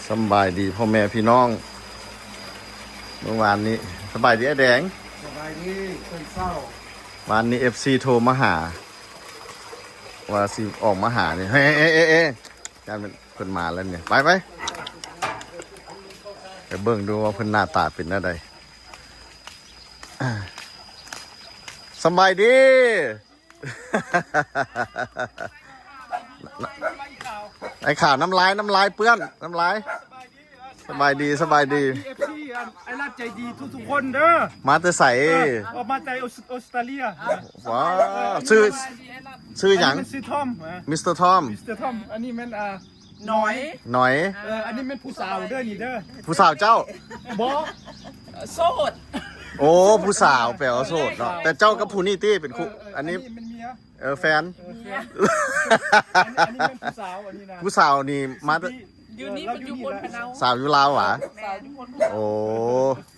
ສຳບາຍດີພໍ່ແມ່ພີ່ນ້ອງ ມື້ວານນີ້ ສະບາຍດີອ້າຍແດງ ສະບາຍດີຕອນເຊົ້າ ວານນີ້ເອັຟຊີໂທມາຫາ ວ່າຊິອອກມາຫານີ້ ເອີ ເອີ ເອີ ຢ້ານເພິ່ນມາແລ້ວນີ້ ໄປ ໄປ ໄປເບິ່ງດູວ່າເພິ່ນໜ້າຕາເປັນແນວໃດ ສຳບາຍດີ. ໄອ້ຂາວ ນ້ຳລາຍ ນ້ຳລາຍເປື້ອນ ນ້ຳລາຍ ສະບາຍດີ ສະບາຍດີ ເອັຟຊີ ອ້າຍລັດໃຈດີທຸກໆຄົນເດີ ມາແຕ່ໃສ? ເອີ ອອກມາແຕ່ອົດສະຕາເລຍ ວ້າວ ຊື່ ຊື່ຫຍັງ? ອັນນີ້ມັນຊື່ທອມ ມິສເຕີທອມ ມິສເຕີທອມ ອັນນີ້ແມ່ນ ອ່າ ໜອຍ ໜອຍ ເອີ ອັນນີ້ແມ່ນຜູ້ສາວເດີ ນີ້ເດີ ຜູ້ສາວເຈົ້າ? ບໍ່ ໂສດ ໂອ້ ຜູ້ສາວແປວ່າໂສດເນາະ ແຕ່ເຈົ້າກັບຜູ້ນີ້ຕິເປັນຄູ່ ເອີ ເອີ ອັນນີ້ ອັນນີ້ແມ່ນເມຍ ເອີ ແຟນ ເອີ ເມຍ ອັນນີ້ ອັນນີ້ແມ່ນຜູ້ສາວ ອັນນີ້ນະ ຜູ້ສາວນີ້ມາແຕ່ ຢູ່ນີ້ ເອີ ເພິ່ນຢູ່ພົນພະເນົາ ສາວຢູ່ລາວຫວາ? ແມ່ນ ສາວຢູ່ພົນພະເນົາ ໂອ້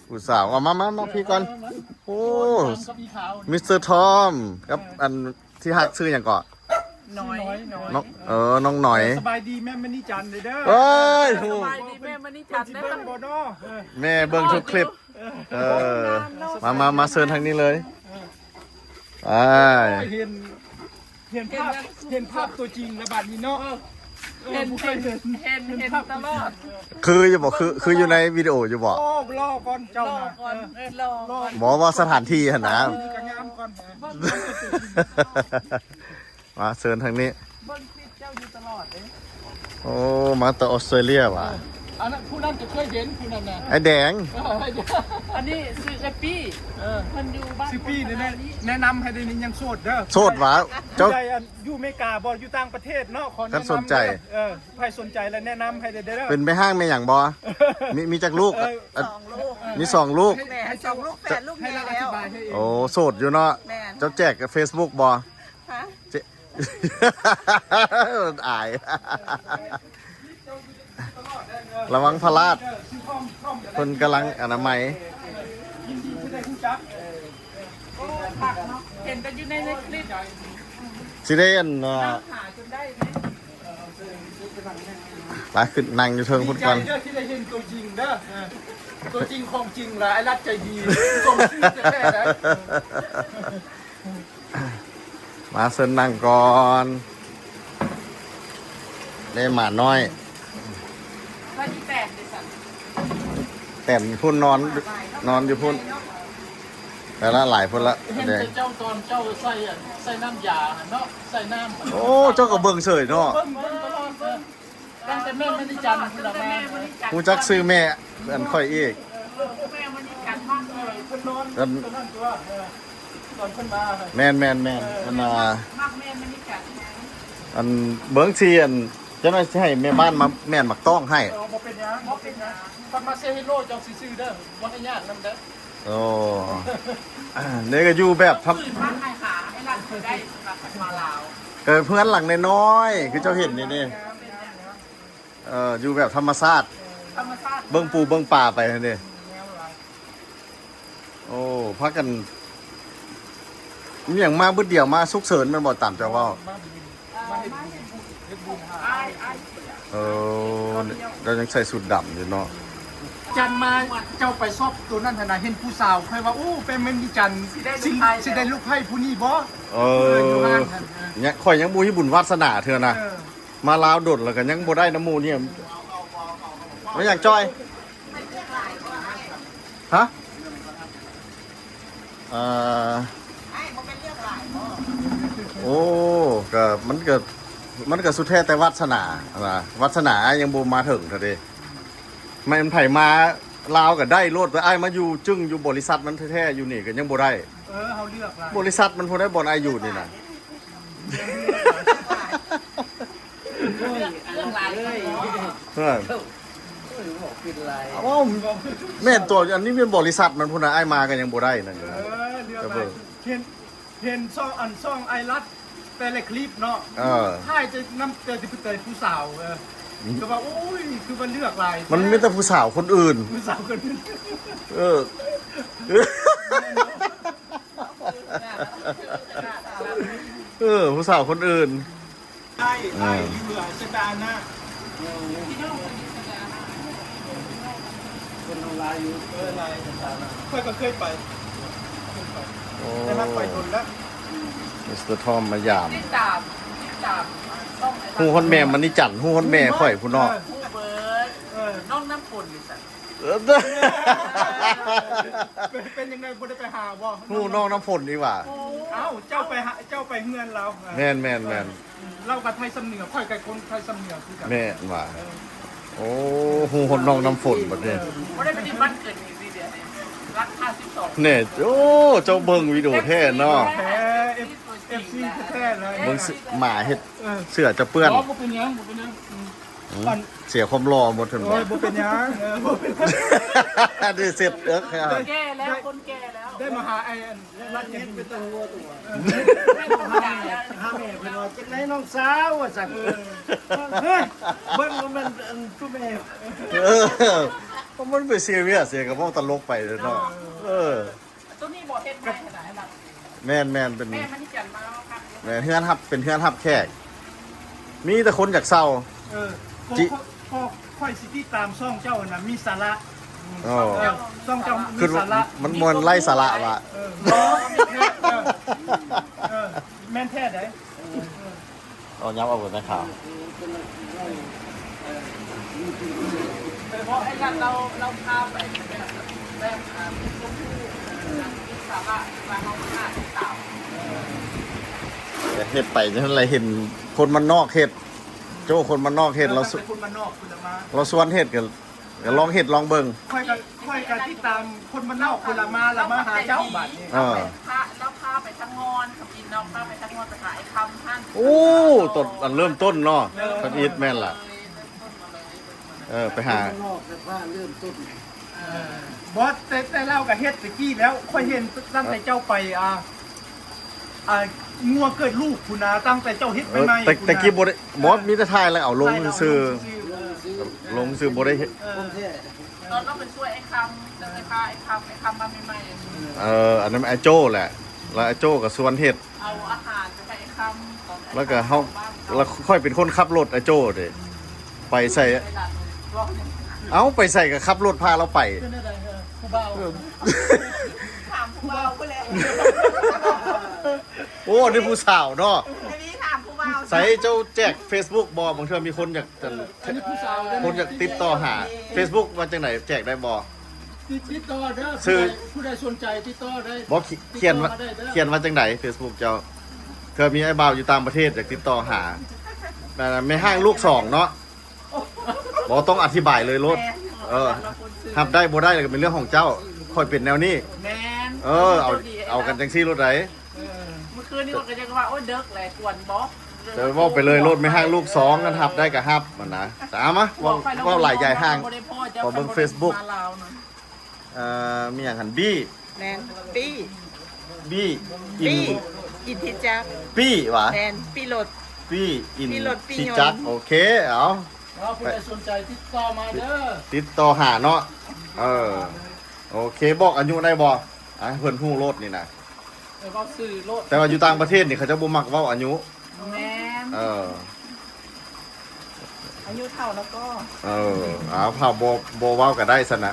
ຜູ້ສາວ ເອົາມາ ມາ ມາພີ້ກ່ອນ ເອີ ໂອ້ ກັບອີຂາວ ມິສເຕີທອມ ກັບ ເອີ ອັນທີ່ຮັກຊື່ຫຍັງເກາະ? ໜອຍ ໜອຍ ນ້ອງ ເອີ ນ້ອງໜອຍ ເອີ ສະບາຍດີແມ່ມະນີຈັນເດີ ເອີຍ ສະບາຍດີແມ່ມະນີຈັນເດີ ເພິ່ນຊິເບິ່ງບໍ່ເນາະ? ເອີ ແມ່ເບິ່ງທຸກຄລິບ ເອີ ເອີ ມາ ມາ ມາເຊີນທາງນີ້ເລີຍ ເອີ ອ້າຍ ໂອ້ຍ ເຫັນ ເຫັນພາບ ເຫັນພາບຕົວຈິງແລ້ວບາດນີ້ເນາະ ເອີ ເອີ ເຫັນ ເຫັນ ເຫັນ ເຫັນຕະຫຼອດ ຄືຢູ່ບໍ່? ຄື ຄືຢູ່ໃນວິດີໂອຢູ່ບໍ່? ໂອ້ ລໍກ່ອນເຈົ້ານະ ລໍກ່ອນ ເອີ ລໍ ບໍ່ວ່າສະຖານທີ່ຫັ້ນນະ ສະຖານທີ່ກໍງາມກ່ອນ ເບິ່ງຕົວຈິງ ມາເຊີນທາງນີ້ ເບິ່ງຄລິບເຈົ້າຢູ່ຕະຫຼອດເດ້ ໂອ້ ມາແຕ່ອອສເຕຣເລຍຫວາ? ເອີ ອັນນັ້ນ ຜູ້ນັ້ນກໍເຄີຍເຫັນ ຜູ້ນັ້ນນະ ອ້າຍແດງ ເອີ ອ້າຍແດງ ອັນນີ້ຊື່ເອື້ອຍປີ້ ເອີ ເພິ່ນຢູ່ບ້ານ ຊື່ປີ້ ແນະນຳໃຫ້ໄດ້ນີ້ ຍັງໂສດເດີ ໂສດຫວາ? ເຈົ້າ ຜູ້ໃດ ອັນ ຢູ່ເມກາບໍ່ ຢູ່ຕ່າງປະເທດເນາະ ຂໍແນະນຳ ຄັນສົນໃຈ ເອີ ໃຜສົນໃຈແລ້ວແນະນຳໃຫ້ໄດ້ເດີ ເປັນແມ່ຮ້າງແມ່ຫຍັງບໍ່? ມີ ມີຈັກລູກ? ເອີ ສອງລູກ ມີສອງລູກ ໃຫ້ ໃຫ້ສອງລູກ ແຟນລູກໃຫຍ່ແລ້ວ ໂອ້ ໂສດຢູ່ເນາະ ແມ່ນ ເຈົ້າແຈກເຟສບຸກບໍ່? ຮະ? ອາຍ ລະວັງພະລາດ ເພິ່ນກຳລັງອະນາໄມ ເຫັນແຕ່ຢູ່ໃນ ໃນຄລິບ ຊິໄດ້ອັນ ເອີ ໄປຂຶ້ນນັ່ງຢູ່ເທິງພຸ້ນກ່ອນ ດີໃຈເດີທີ່ໄດ້ເຫັນຕົວຈິງເດີ ເອີ ຕົວຈິງຂອງຈິງລະ ອ້າຍລັດໃຈດີ ສົມຊື່ແທ້ໆ ເດີ. ມາເຊີນນັ່ງກ່ອນ ເດ້ໝານ້ອຍ ແຕນຢູ່ພຸ້ນ ນອນ ນອນຢູ່ພຸ້ນ ໄປລະ ຫຼາຍພຸ້ນລະ ເຫັນແຕ່ເຈົ້າຕອນເຈົ້າໃສ່ ໃສ່ນ້ຳຢາຫັ້ນເນາະ ໃສ່ນ້ຳ ໂອ້ ເຈົ້າກໍເບິ່ງເສີຍເນາະ ເບິ່ງ ເບິ່ງຕະຫຼອດເລີຍ. ຕັ້ງແຕ່ແມ່ມະນີຈັນພຸ້ນລະມາ ຮູ້ຈັກຊື່ແມ່ອັນຂ້ອຍອີກ ເອີ ແມ່ມະນີຈັນມັກເລີຍ ເພິ່ນນອນ ອັນ ຕອນນັ້ນຕົວະ ເອີ ຕອນເພິ່ນມາ ແມ່ນໆໆ ເອີ ເພິ່ນວ່າ ມັກແມ່ມະນີຈັນແຮງ ອັນ ເບິ່ງຊິ ອັນ ຈັກໜ່ອຍຊິໃຫ້ແມ່ບ້ານມາແມ່ນໝາກຕ້ອງໃຫ້ ເອີ ບໍ່ເປັນຫຍັງ ບໍ່ເປັນຫຍັງ ເພິ່ນມາເຊໂຮເຈົ້າຊື່ໆເດີ ບໍ່ໃຫ້ຍາກນຳເດີ. ໂອ້ ນີ້ກໍຢູ່ແບບທຳ ຄືມາໃຫ້ຫາໃຫ້ລັດເຂົາໄດ້ສຳລັບມາລາວ ກໍເຮືອນຫຼັງນ້ອຍໆ ຄືເຈົ້າເຫັນນີ້ເດ້ ເອີ ຢູ່ແບບທຳມະຊາດ ທຳມະຊາດ ເບິ່ງປູເບິ່ງປາໄປຫັ້ນເດ້ ແນວຫຼາຍ ໂອ້ ພາກັນ ມີຫຍັງມາບຶດດຽວ ມາສຸກເສີນແມ່ນບໍ່ ຕາມເຈົ້າເວົ້າ? ມາເຮັດບຸນ ມາເຮັດບຸນ ເຮັດບຸນຫາ ເອີ ລາວຍັງໃສ່ຊຸດດຳຢູ່ເນາະ ຈັນມາ ເຈົ້າໄປຊອບໂຕນັ້ນຫັ້ນນະ ເຫັນຜູ້ສາວ ຂ້ອຍວ່າ ໂອ້ ແມ່ນ ແມ່ນອີ່ຈັນ ຊິໄດ້ລູກໃພ້ ຊິ ຊິໄດ້ລູກໃພ້ຜູ້ນີ້ບໍ່? ເອີ ຢູ່ຮ້ານຫັ້ນ ເອີ ຂ້ອຍຍັງບໍ່ມີບຸນວາດສະໜາເທື່ອນະ ເອີ ມາລາວດົນແລ້ວກໍຍັງບໍ່ໄດ້ນຳໝູ່ນີ້ ແມ່ນຫຍັງຈ່ອຍ? ຮະ? ອ່າ ໂອ້ ກໍມັນກໍ ມັນກໍສຸດແທ້ແຕ່ວາດສະໜາ ວ່າວາດສະໜາອ້າຍຍັງບໍ່ມາເຖິງເທື່ອເດ້ ແມ່ນໃຜມາລາວກໍໄດ້ໂລດ ແຕ່ອ້າຍມາຢູ່ຈຶ່ງຢູ່ບໍລິສັດມັນແທ້ໆ ຢູ່ນີ້ກໍຍັງບໍ່ໄດ້ ເອີ ເຮົາເລືອກຫຼາຍ ບໍລິສັດມັນພຸ້ນໃດ ບ່ອນອ້າຍຢູ່ນີ້ນະ ເລື່ອງຫຼາຍເນາະ ເອີ ໂອ້ຍ ເວົ້າຜິດຫຼາຍ ເວົ້າ ແມ່ນຕົວະ ອັນນີ້ແມ່ນບໍລິສັດມັນພຸ້ນນະ ອ້າຍມາກໍຍັງບໍ່ໄດ້ນັ້ນ ເອີ ເລືອກຫຼາຍ ເຫັນ ເຫັນຊ່ອງ ອັນ ຊ່ອງອ້າຍລັດແຕ່ລະຄລິບເນາະ ເອີ ຖ່າຍແຕ່ນຳແຕ່ຜູ້ສາວ ເອີ ກໍວ່າ ໂອ້ຍ ຄືວ່າເລືອກຫຼາຍ ມັນມີແຕ່ຜູ້ສາວຄົນອື່ນ ຜູ້ສາວຄົນອື່ນ ເອີ ເອີ ຜູ້ສາວຄົນອື່ນ ອ້າຍ ອ້າຍຢູ່ ອາ ເຊນຕາອານາ ເອີ ຫຼາຍຢູ່ ເອີ ຫຼາຍ ຂ້ອຍກໍເຄີຍໄປ ເຄີຍໄປ ໂອ້ ແຕ່ມາໄປດົນແລ້ວ ມິສເຕີທອມມາຢາມ ຕິດຕາມ ຕິດຕາມຊ່ອງ ຮູ້ຮອດແມ່ມະນີຈັນ ຮູ້ຮອດແມ່ຂ້ອຍພຸ້ນເນາະ ເອີ ຮູ້ເບີດ ເອີ ນ້ອງນ້ຳຝົນນີ້ຊັ້ນ ເອີ ເປັນ ເປັນຈັ່ງໃດ ບໍ່ໄດ້ໄປຫາບໍ່? ຮູ້ນ້ອງນ້ຳຝົນອີກຫວາ? ເອົ້າ ເຈົ້າໄປຫາ ເຈົ້າໄປເຮືອນລາວ ແມ່ນໆໆ ລາວກໍໄທຊຳເໜືອ ຂ້ອຍກໍຄົນໄທຊຳເໜືອຄືກັນ ແມ່ນຫວາ? ເອີ ໂອ້ ຮູ້ຮອດນ້ອງນ້ຳຝົນບັດນີ້ ບໍ່ໄດ້ໄປຕິດບັດເກີດອີກ ສີ່ເດືອນນີ້ ລັກຫ້າສິບສອງ ແນ່ ໂອ້ ເຈົ້າເບິ່ງວິດີໂອແທ້ເນາະ ແທ້ ເອັຟ ເອັຟຊີ ແທ້ໆເລີຍ ເບິ່ງ ເສື້ອ ໝາເຮັດ ເອີ ເສື້ອຈະເປື້ອນ ບໍ່ ບໍ່ເປັນຫຍັງ ບໍ່ເປັນຫຍັງ ອືມ ອືມ ອັນ ເສຍຄວາມຫຼໍ່ໝົດເພິ່ນ ໂອ້ຍ ບໍ່ເປັນຫຍັງ ເອີ ບໍ່ເປັນຫຍັງ ໄດ້ເຊັດເອິກ ແກ່ແລ້ວ ໄດ້ ຄົນແກ່ແລ້ວ ໄດ້ມາຫາໄອ້ອັນ ລັດເຮັດເປັນຕາຫົວຕົວ ຫາແມ່ເພິ່ນວ່າ "ຈັ່ງໃດນ້ອງສາວ" ວ່າຊັ້ນ ເອີ ເຮີ້ຍ ເບິ່ງວ່າແມ່ນອັນ ຈຸແມ່ ເອີ ເພາະມັນໄປຊີຣຽສເດ ກໍເວົ້າຕະຫຼົກໄປເນາະ ເອີ ເອີ ຕົວນີ້ບໍ່ເຮັດໃໝ່ຫັ້ນນະ ແມ່ນໆ ເປັນ ແມ່ມັນຈັນມາເນາະ ແມ່ນ ເຮືອນຮັບ ເປັນເຮືອນຮັບແຂກ ມີແຕ່ຄົນຢາກເຊົ່າ ເອີ ຂໍ ຂໍ ຂໍ ຂ້ອຍຊິຕິດຕາມຊ່ອງເຈົ້າຫັ້ນນະ ມີສາລະ ອໍ ເອີ ຊ່ອງເຈົ້າມີສາລະ ຄືມັນບໍ່ແມ່ນໄຮ້ສາລະຫວາ ເອີ ບໍ່ ມີແທ້ ເອີ ເອີ ແມ່ນແທ້ໃດ ເອີ ເອົາ ຫຍັບເອົາເບີດແມ່ຄ້າ ໂດຍສະເພາະໄອ້ນັ້ນ ລາວ ລາວພາໄປແບບ ແບບ ອ່າ ມີຄວາມຮູ້ ມີສາລະ ທີ່ວ່າເຮົາໜ້າຕິດຕາມ ເຮັດໄປຈັ່ງຊັ້ນແຫຼະ ເຫັນຄົນບ້ານນອກເຮັດ ໂຈ້ ຄົນບ້ານນອກເຮັດ ລາວ ຄົນບ້ານນອກພຸ້ນລະມາ ລາວຊວນເຮັດ ກໍ ກໍລອງເຮັດລອງເບິ່ງ ຂ້ອຍກໍ ຂ້ອຍກໍຕິດຕາມຄົນບ້ານນອກພຸ້ນລະມາ ລະມາຫາເຈົ້າບາດນີ້ ເອີ ພາ ລາວພາໄປທາງງອນ ທຳອິດເນາະ ພາໄປທາງງອນ ໄປຫາໄອ້ຄຳຫັ້ນ ໂອ້ ຕົ້ນ ອັນເລີ່ມຕົ້ນເນາະ ເອີ ທຳອິດແມ່ນລະ ເອີ ໄປຫາ ຄົນບ້ານນອກແຕ່ພາເລີ່ມຕົ້ນ ເອີ ບໍ່ ແຕ່ ແຕ່ລາວກໍເຮັດແຕ່ກີ້ແລ້ວ ຂ້ອຍເຫັນຕັ້ງແຕ່ເຈົ້າໄປ ອ່າ ອ່າ ງົວເກີດລູກພຸ້ນນະ ຕັ້ງແຕ່ເຈົ້າເຮັດໃໝ່ໆ ແຕ່ ແຕ່ກີ້ບໍ່ໄດ້ ບໍ່ ມີແຕ່ຖ່າຍແລ້ວເອົາລົງຊື່ໆ ລົງຊື່ ບໍ່ໄດ້ເຮັດ ເອີ ຕອນເຮົາໄປຊ່ວຍໄອ້ຄຳ ໄດ້ພາໄອ້ຄຳ ໄອ້ຄຳມາໃໝ່ໆ ເອີ ອັນນັ້ນໄອ້ໂຈ້ແຫຼະ ແລ້ວໄອ້ໂຈ້ກໍຊວນເຮັດ ເອົາອາຫານໄປໃຫ້ຄຳ ແລ້ວກໍເຮົາ ແລ້ວຂ້ອຍເປັນຄົນຂັບລົດ ອ້າຍໂຈ້ເດ້ ໄປໃສ ເອົ້າ ໄປໃສກໍຂັບລົດພາລາວໄປ ເປັນຈັ່ງໃດ ເອີ ຜູ້ບ່າວ ເອີ ຖາມຜູ້ບ່າວພຸ້ນແຫຼະ ໂອ້ ອັນນີ້ຜູ້ສາວເນາະ ອັນນີ້ຖາມຜູ້ບ່າວ ໃສ ເຈົ້າແຈກເຟສບຸກບໍ່? ບາງເທື່ອມີຄົນຢາກ ອັນນີ້ຜູ້ສາວເດ້ ຄົນຢາກຕິດຕໍ່ຫາ ເຟສບຸກວ່າຈັ່ງໃດ ແຈກໄດ້ບໍ່? ຕິດ ຕິດຕໍ່ເດີ ຊື່ ຜູ້ໃດ ຜູ້ໃດສົນໃຈຕິດຕໍ່ໄດ້ ບໍ່ ຂ- ຂຽນວ່າ ຕິດຕໍ່ມາໄດ້ເດີ ຂຽນວ່າຈັ່ງໃດ ເຟສບຸກເຈົ້າ? ເທື່ອມີອ້າຍບ່າວຢູ່ຕ່າງປະເທດຢາກຕິດຕໍ່ຫາ ແມ່ຮ້າງລູກສອງເນາະ ບໍ່ຕ້ອງອະທິບາຍເລີຍໂລດ ແມ່ນ ເອີ ຮັບໄດ້ບໍ່ໄດ້ກໍເປັນເລື່ອງຂອງເຈົ້າ ຂ້ອຍເປັນແນວນີ້ ແມ່ນ ເອີ ເອົາ ເອົາກັນຈັ່ງຊີ້ໂລດໃດ ເອີ ມື້ຄືນນີ້ຂ້ອຍກໍຍັງວ່າ ໂອ້ຍ ເດິກແຫຼະ ກວນບໍ່ ເຈົ້າເວົ້າໄປເລີຍໂລດ ແມ່ຮ້າງລູກສອງ ຄັນຮັບໄດ້ກໍຮັບຫັ້ນນະ ສາມາ ເວົ້າ ເວົ້າຫຼາຍຢາຍຫ່າງ ຂໍເບິ່ງເຟສບຸກ ເອີ ມີຫຍັງຫັ້ນ ບີ ແມ່ນ ປີ້ ບີ ປີ້ ອິນທິຈັກ ປີ້ຫວາ ແມ່ນ ປີ້ລົດ ປີ້ ອິນທິຈັກ ໂອເຄ ເອົາ ເອົາ ຜູ້ໃດສົນໃຈຕິດຕໍ່ມາເດີ ຕິດຕໍ່ຫາເນາະ ເອີ ໂອເຄ ບອກອາຍຸໄດ້ບໍ່? ອ່າ ໃຫ້ເພິ່ນຮູ້ໂລດນີ້ນະ ເອີ ເວົ້າຊື່ໂລດ ແຕ່ວ່າຢູ່ຕ່າງປະເທດນີ້ເຂົາເຈົ້າບໍ່ມັກເວົ້າອາຍຸ ແມ່ນ ເອີ ອາຍຸເທົ່າແລ້ວກໍ ເອີ ເອົາ ເຮົາບໍ່ ບໍ່ເວົ້າກໍໄດ້ຊັ້ນນະ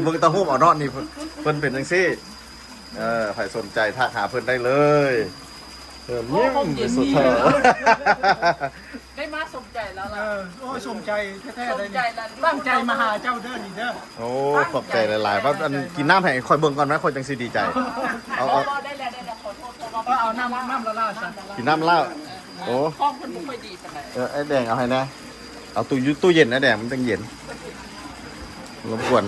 ເບິ່ງແຕ່ຮູບເອົາເນາະ ນີ້ເພິ່ນ ເພິ່ນເປັນຈັ່ງຊີ້ ເອີ ໃຜສົນໃຈທັກຫາເພິ່ນໄດ້ເລີຍ ເອີ ໂອ້ ຍິ້ມສຸດເທີ ໄດ້ມາສົມໃຈແລ້ວລະ ເອີ ໂອ້ ສົມໃຈແທ້ໆ ສົມໃຈລະ ຕັ້ງໃຈມາຫາເຈົ້າເດີນີ້ເດີ ໂອ້ ຂອບໃຈຫຼາຍໆ ແບບອັນ ກິນນ້ຳໃຫ້ຂ້ອຍເບິ່ງກ່ອນນະ ຂ້ອຍຈັ່ງຊິດີໃຈ ເອົາ ເອົາ ບໍ່ ໄດ້ແລ້ວ ໄດ້ແລ້ວ ຂໍໂທດ ເພາະວ່າ ເອົາ ເອົານ້ຳ ນ້ຳລະລາຊະ ກິນນ້ຳລະ ໂອ້ ຄອງເພິ່ນບໍ່ຄ່ອຍດີປານໃດ ເອີ ອ້າຍແດງເອົາໃຫ້ແດ່ ເອົາຕູ້ ຢູ່ຕູ້ເຢັນອ້າຍແດງ ມັນຈັ່ງເຢັນ ລົບກວນ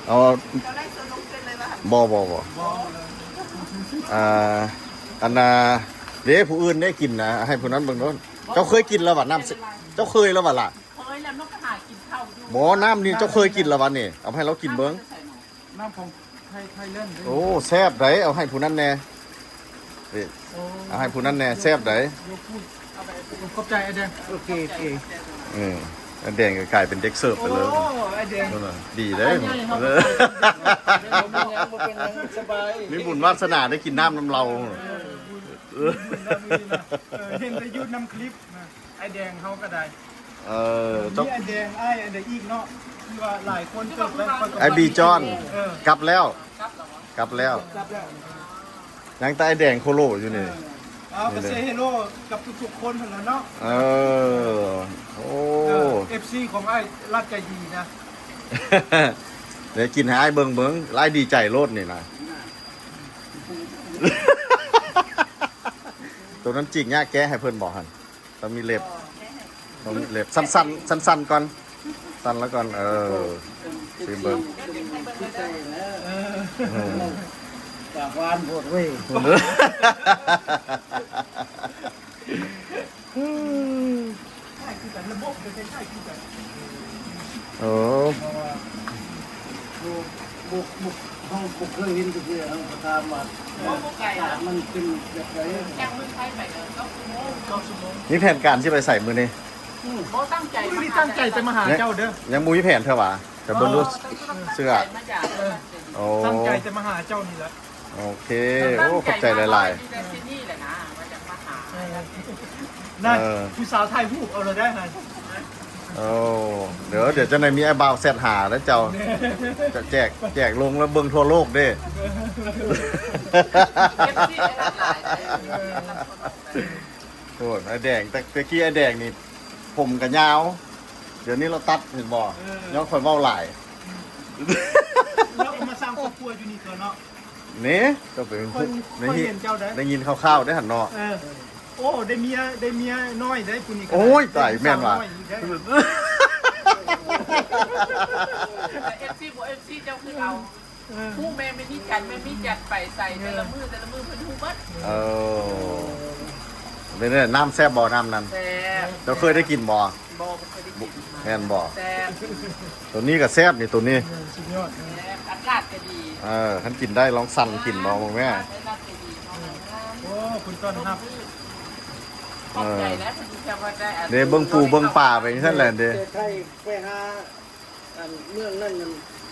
ເອົາ ບໍ່ ບໍ່ ບໍ່ ອ່າ ອັນນ່າ ເດ້ ຜູ້ອື່ນໄດ້ກິນນະ ໃຫ້ຜູ້ນັ້ນເບິ່ງໂລດ ເຈົ້າເຄີຍກິນແລ້ວຫວາ ນ້ຳ ເຈົ້າເຄີຍແລ້ວຫວາລະ? ເຄີຍແລ້ວ ມັນກໍຫາກິນເຂົ້າຢູ່ ບໍ່ ນ້ຳນີ້ເຈົ້າເຄີຍກິນແລ້ວຫວານີ້ ເອົາໃຫ້ລາວກິນເບິ່ງ ນ້ຳຂອງໄທ ໄທແລນເດ້ ໂອ້ ແຊບໃດ ເອົາໃຫ້ຜູ້ນັ້ນແດ່ ເອີ ເອົາໃຫ້ຜູ້ນັ້ນແດ່ ແຊບໃດ ຂອບໃຈອ້າຍແດງ ໂອເຄ ໂອເຄ ເອີ ອ້າຍແດງກໍກາຍເປັນເດັກເສີບໄປເລີຍ ໂອ້ ອ້າຍແດງ ນັ້ນນະ ດີເດ້ ເອີ ບໍ່ເປັນຫຍັງ ບໍ່ເປັນຫຍັງ ສະບາຍ ມີບຸນວາສະໜາໄດ້ກິນນ້ຳນຳລາວ ເອີ ເອີ ເຫັນແຕ່ຢູ່ນຳຄລິບນະ ອ້າຍແດງເຮົາກໍໄດ້ ເອີ ມີອ້າຍແດງ ອ້າຍອັນໃດອີກເນາະ ວ່າຫຼາຍຄົນເກີດໄປ ອ້າຍບີຈອນ ເອີ ກັບແລ້ວ ກັບແລ້ວ ກັບແລ້ວ ຍັງແຕ່ອ້າຍແດງໂຄໂລຢູ່ນີ້ ເອີ ເອົາ ກໍເຊໂຮລກັບທຸກໆຄົນຫັ້ນລະເນາະ ເອີ ໂອ້ ເອີ ເອັຟຊີຂອງອ້າຍລັດໃຈດີນະ ດຽວກິນໃຫ້ອ້າຍເບິ່ງເບິ່ງ ອ້າຍດີໃຈໂລດນີ້ນະ ໂຕນັ້ນຈີກຍາກແກະໃຫ້ເພິ່ນບໍ່ຫັ້ນ? ຕ້ອງມີເລັບ ຕ້ອງມີເລັບ ສັ້ນໆ ສັ້ນໆກ່ອນ ສັ້ນແລ້ວກ່ອນ ເອີ ຊີມເບິ່ງ ເອີ ຈາກຫວານໂພດເວີຍ ຄ້າຍຄືກັນ ລະບົບກໍຄ້າຍໆຄືກັນ ໂອ້ ເພາະວ່າ ບໍ່ ບໍ່ ບໍ່ ເຮົາບໍ່ເຄີຍເຫັນຈັກເທື່ອ ເຮົາກໍຖາມວ່າ ເອີ ມັນເປັນແບບໃດ ຈາກເມືອງໄທໄປເດີ ເກົ້າຊົ່ວໂມງ ເກົ້າຊົ່ວໂມງ ມີແຜນການຊິໄປໃສມື້ນີ້? ອືມ ບໍ່ຕັ້ງໃຈ ມື້ນີ້ຕັ້ງໃຈແຕ່ມາຫາເຈົ້າເດີ ຍັງບໍ່ມີແຜນເທື່ອຫວາ? ຈະເບິ່ງດູ ເອີ ເສື້ອ ເອີ ໂອ້ ຕັ້ງໃຈແຕ່ມາຫາເຈົ້ານີ້ແຫຼະ ໂອເຄ ໂອ້ ຂອບໃຈຫຼາຍໆ ເອີ ນັ້ນ ເອີ ຜູ້ສາວຖ່າຍຮູບເອົາເລີຍໄດ໋ຫັ້ນ ໂອ້ ດຽວ ດຽວຈັ່ງໃດມີອ້າຍບ່າວແຊັດຫາເດີເຈົ້າ ຈະແຈກ ແຈກລົງແລ້ວເບິ່ງທົ່ວໂລກເດ້ ເອັຟຊີຫຼາຍໆ ໂອ້ຍ ອ້າຍແດງ ແຕ່ ແຕ່ກີ້ອ້າຍແດງນີ້ ຜົມກະຍາວ ດຽວນີ້ລາວຕັດ ເຫັນບໍ່? ເອີ ຍ້ອນຂ້ອຍເວົ້າຫຼາຍ ແລ້ວກໍມາສ້າງຄອບຄົວຢູ່ນີ້ຕົວະເນາະ ນີ້ ເຈົ້າເປັນ ຂ້ອຍ ຂ້ອຍເຫັນເຈົ້າໄດ໋ ໄດ້ຍິນຂ່າວໆໄດ້ຫັ້ນເນາະ ເອີ ໂອ້ ໄດ້ເມຍ ໄດ້ເມຍນ້ອຍໄດ໋ຜູ້ນີ້ກໍ ໂອ້ຍ ຕາຍ ແມ່ນວ່າ ເອັຟຊີບໍ່ເອັຟຊີ ເຈົ້າຄືເອົາ ເອີ ຮູ້ແມ່ ແມ່ມີຈັນ ແມ່ມີຈັນໄປໃສ ແຕ່ລະມື້ ແຕ່ລະມື້ເພິ່ນຮູ້ເບິດ ເອີ ເປັນແນວໃດ ນ້ຳແຊບບໍ່? ນ້ຳນັ້ນ ແຊບ ເຈົ້າເຄີຍໄດ້ກິນບໍ່? ບໍ່ ບໍ່ເຄີຍໄດ້ກິນ ແມ່ນບໍ່? ແຊບ ໂຕນີ້ກໍແຊບນີ້ ໂຕນີ້ ເອີ ສຸດຍອດ ແຊບ ອາກາດກໍດີ ເອີ ຄັນກິນໄດ້ລອງສັ່ງກິນລອງເບິ່ງແມ້ ອາກາດກໍດີ ໂອ້ ຄົນຕ້ອນຮັບ ຂອບໃຈແຫຼະ ເອີ ເພິ່ນທີ່ວ່າໄດ້ ເດ້ເບິ່ງປູເບິ່ງປາໄປຈັ່ງຊັ້ນແຫຼະເດ້ ແຕ່ໄທໄປຫາ ອັນເມືອງນັ້ນມັນ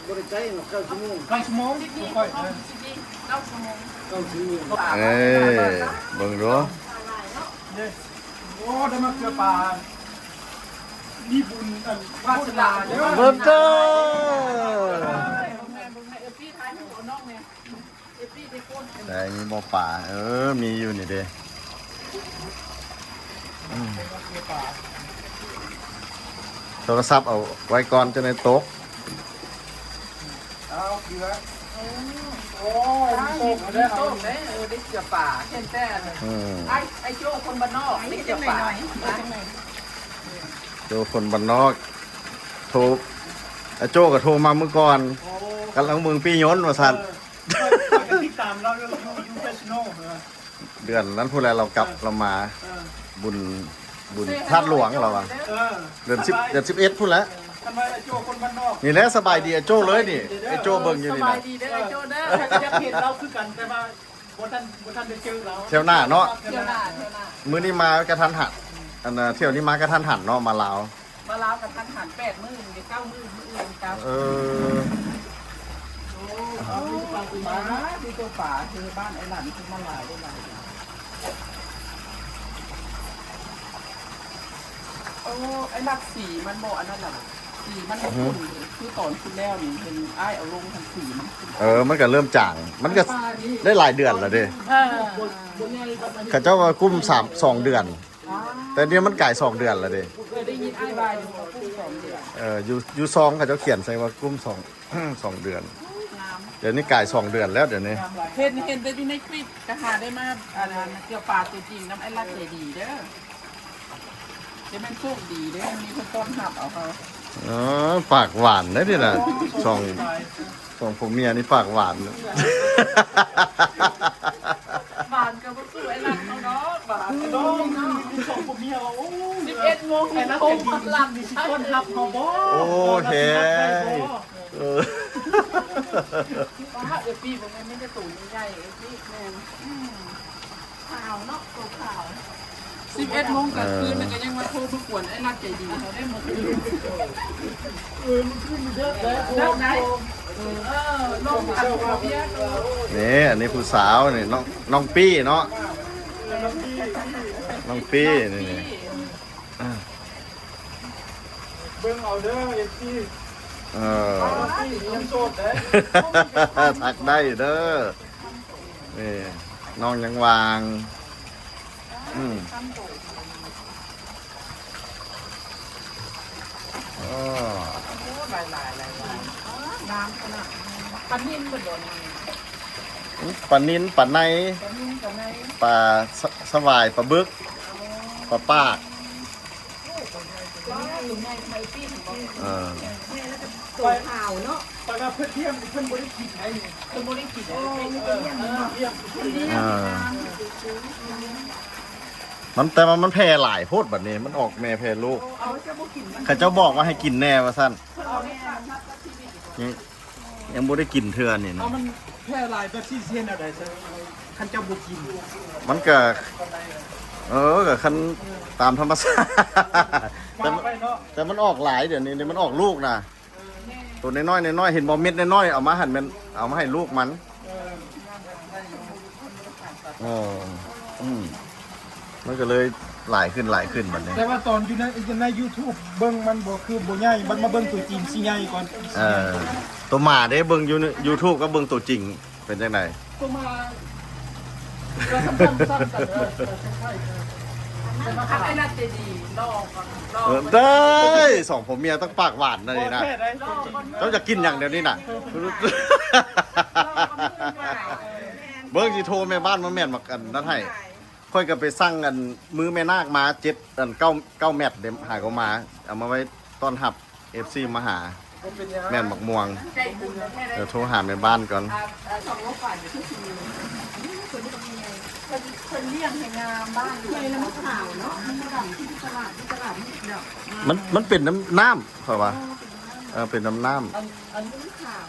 ບໍ່ໄດ້ໄກເນາະ ເກົ້າຊົ່ວໂມງ ເກົ້າຊົ່ວໂມງ ຊິດນີ ຂ້ອຍ ເອີ ຊິດນີ ເກົ້າຊົ່ວໂມງ ເກົ້າຊົ່ວໂມງ ເອີ ເບິ່ງດູ ເດ້ ໂອ້ ໄດ້ມາເກືອປາ ມີບຸນ ອັນ ວາສະໜາເດີ ເບິ່ງເດີ ແມ່ນ ເບິ່ງໃຫ້ເອັຟຊີຖ່າຍຮູບເອົານ້ອງແດ່. ໄດ້ມີບໍ່ປາ? ເອີ ມີຢູ່ນີ້ເດ້ ອືມ ໂທລະສັບເອົາໄວ້ກ່ອນ ຈັ່ງໄດ້ຕົກ ເອົາເກືອ ໂອ້ຍ ມີໂຊກແລ້ວ ມີໂຊກເດ້ ເອີ ໄດ້ເກືອປາ ເຫັນແຕ່ ອືມ ອ້າຍ ອ້າຍໂຈ້ຄົນບ້ານນອກ ໄດ້ເກືອປາ ໂຈ້ຄົນບ້ານນອກ ໂທ ອ້າຍໂຈ້ກໍໂທມາມື້ກ່ອນ ໂອ້ ກຳລັງເບິ່ງປີ້ຍົນວ່າຊັ້ນ ເອີ ຂ້ອຍ ຂ້ອຍກໍຕິດຕາມລາວຢູ່ ຢູ່ ຢູ່ເຟສໂນ ເອີ ເດືອນນັ້ນພຸ້ນແຫຼະລາວກັບ ເອີ ລາວມາ ເອີ ບຸນ ບຸນທາດຫຼວງລາວວ່າ ເອີ ເດືອນສິບ ເດືອນສິບເອັດພຸ້ນແຫຼະ ເອີ ຄັນວ່າອ້າຍໂຈ້ຄົນບ້ານນອກ ນີ້ແຫຼະ ສະບາຍດີອ້າຍໂຈ້ເລີຍນີ້ ເອີ ອ້າຍໂຈ້ເບິ່ງຢູ່ນີ້ນະ ສະບາຍດີເດີອ້າຍໂຈ້ເດີ ເອີ ຂ້ອຍກໍຢາກເຫັນລາວຄືກັນ ແຕ່ວ່າບໍ່ທັນ ບໍ່ທັນໄດ້ເຈີລາວ ແຖວໜ້າເນາະ ແຖວໜ້າ ແຖວໜ້າ ມື້ນີ້ມາກະທັນຫັນ ອັນ ເອີ ທ່ຽວນີ້ມາກະທັນຫັນເນາະ ມາລາວ ມາລາວກະທັນຫັນ ແປດມື້ ເກົ້າມື້ ມື້ອື່ນກັບ ເອີ ໂອ້ ມີແຕ່ປາ ມີແຕ່ປາ ຄືບ້ານອ້າຍຫຼັນຄືມາຫຼາຍ ຫຼາຍ ໂອ້ ອ້າຍລັດ ສີມັນບໍ່ອັນນັ້ນລະ ສີມັນບໍ່ຂຸ້ນ ຄືຕອນຄຸດແລ້ວນີ້ ເຫັນອ້າຍເອົາລົງຫັ້ນ ສີມັນຂຸ້ນ ເອີ ມັນກະເລີ່ມຈາງ ມັນກະໄດ້ຫຼາຍເດືອນລະເດ້ ເອີ ເຂົາເຈົ້າວ່າກຸ້ມສາມ ສອງເດືອນ ແຕ່ດຽວນີ້ມັນກາຍສອງເດືອນລະເດ້ ເຄີຍໄດ້ຍິນອ້າຍວ່າຢູ່ວ່າກຸ້ມສອງເດືອນ ເອີ ຢູ່ ຢູ່ຊອງເຂົາເຈົ້າຂຽນໃສ່ວ່າກຸ້ມສອງ ສອງເດືອນ ງາມ ດຽວນີ້ກາຍສອງເດືອນແລ້ວ ດຽວນີ້ ເຫັນ ເຫັນແຕ່ຢູ່ໃນຄລິບ ກະຫາໄດ້ມາ ອັນ ເກືອປາຕົວຈິງນຳອ້າຍລັດໃຈດີເດີ ຈະແມ່ນໂຊກດີເດ້ ມີຄົນຕ້ອນຮັບເອົາເຮົາ ເອີ ປາກຫວານເດ້ນີ້ນະ ສອງ ສອງຜົວເມຍນີ້ປາກຫວານ ຫວານກໍບໍ່ສູ້ໄອ້ລັດເຮົາດອກ ຫວານ ນ້ອງ ມີສອງຜົວເມຍວ່າ ໂອ້ຍ ສິບເອັດໂມງ ໄອ້ລັດໃຈດີນີ້ຊິຕ້ອນຮັບເຮົາບໍ່ ໂອ້ ແຮງ ເອີ ປາ ເອີ ປີບໍ່ແມ່ນມີແຕ່ໂຕໃຫຍ່ໆ ເອີ ປີແມ່ນ ອືມ ຂາວເນາະ ໂຕຂາວ ສິບເອັດໂມງກາງຄືນ ເອີ ກໍຍັງມາໂທມາກວນໄອ້ລັດໃຈດີເຮົາໄດ້ມື້ຄືນ ເອີ ມື້ຄືນເດີ ເດີໄດ ເອີ ລົງກັນເບຍໂຕ ນີ້ ອັນນີ້ຜູ້ສາວນີ້ ນ້ອງ ນ້ອງປີ້ເນາະ ນ້ອງປີ້ ນ້ອງປີ້ ນີ້ ອ່າ ເບິ່ງເອົາເດີ ເອັຟຊີ ເອີ ທັກໄດ້ເດີ ນີ້ ນ້ອງຍັງວ່າງ ອືມ ເອີ ໂອ້ ຫຼາຍໆ ຫຼາຍໆ ງາມຂະໜາດ ປານິນເບິດບໍ່ນີ້ ປານິນ ປາໄນ ປານິນ ປາໄນ ປາສະ ສະຫວາຍ ປາບຶກ ອໍ ປາປາກ ເອີ ໂຕຂາວເນາະ ແຕ່ວ່າເພິ່ນລ້ຽງ ເພິ່ນບໍ່ໄດ້ກິນໄດ໋ນີ້ ເພິ່ນບໍ່ໄດ້ກິນ ເອີ ເພິ່ນລ້ຽງ ເອີ ມັນ ແຕ່ວ່າມັນແຜ່ຫຼາຍໂພດບັດນີ້ ມັນອອກແມ່ແຜ່ລູກ ເຂົາເຈົ້າບໍ່ກິນ ເຂົາເຈົ້າບອກວ່າໃຫ້ກິນແດ່ວ່າຊັ້ນ ເອີ ຍັງ ຍັງບໍ່ໄດ້ກິນເທື່ອນີ້ນະ ເອົາມັນແຜ່ຫຼາຍແບບຊີ້ຊິເຮັດແນວໃດຊັ້ນ ຄັນເຈົ້າບໍ່ກິນ ມັນກະ ເອີ ກະຄັນຕາມທຳມະຊາດ ແຕ່ມັນ ແຕ່ມັນອອກຫຼາຍດຽວນີ້ ມັນອອກລູກນະ ໂຕນ້ອຍໆ ນ້ອຍໆ ເຫັນບໍ່ ເມັດນ້ອຍໆ ເອົາມາຫັ້ນແມ່ນເອົາມາໃຫ້ລູກມັນ ເອີ ອືມ ມັນກໍເລີຍຫຼາຍຂຶ້ນ ຫຼາຍຂຶ້ນບັດນີ້ ແຕ່ວ່າຕອນຢູ່ໃນ ໃນຢູທູບເບິ່ງມັນບໍ່ຄືບໍ່ໃຫຍ່ ບັດມາເບິ່ງຕົວຈິງຊິໃຫຍ່ກ່ອນ ເອີ ໂຕໝາເດ້ ເບິ່ງຢູ່ຢູທູບກັບເບິ່ງຕົວຈິງ ເປັນຈັ່ງໃດ? ໂຕໝາ ກໍສຳຄັນ ສ້າງກັນເດີ ເອີ ຄ້າຍໆກັນ ເອີ ເອີ ໄດ້ ສອງຜົວເມຍຕ້ອງປາກຫວານນະນີ້ນະ ບໍ່ແທ້ໄດ໋ ເຈົ້າຢາກກິນຫຍັງດຽວນີ້ນະ ເບິ່ງຊິໂທແມ່ບ້ານມາແມ່ນໝາກອັນນັ້ນໃຫ້ ຂ້ອຍກໍໄປສັ່ງອັນ ມື້ແມ່ນາກມາ ເຈັດ ອັນ ເກົ້າ ເກົ້າແມັດເດ້ ຫາກໍມາ ເອົາມາໄວ້ຕ້ອນຮັບ ເອັຟຊີມາຫາ ບໍ່ເປັນຫຍັງ ແມ່ນໝາກມ່ວງ ໃຈບຸນແທ້ໆ ດຽວໂທຫາແມ່ບ້ານກ່ອນ ອ່າ ອ່າ ສອງໂລກວ່ານີ້ຄືຊິມີ ເພິ່ນ ເພິ່ນລ້ຽງໃຫ້ງາມ ບ້ານໃຫຍ່ແລ້ວມັນຂາວເນາະ ມັນບໍ່ດຳຄືຢູ່ຕະຫຼາດ ຢູ່ຕະຫຼາດມັນດຳ ມັນ ມັນເປັນນ້ຳ ນ້ຳ ຂ້ອຍວ່າ ເອີ ເປັນນ້ຳ ນ້ຳ ອັນ ອັນນີ້ຂາວ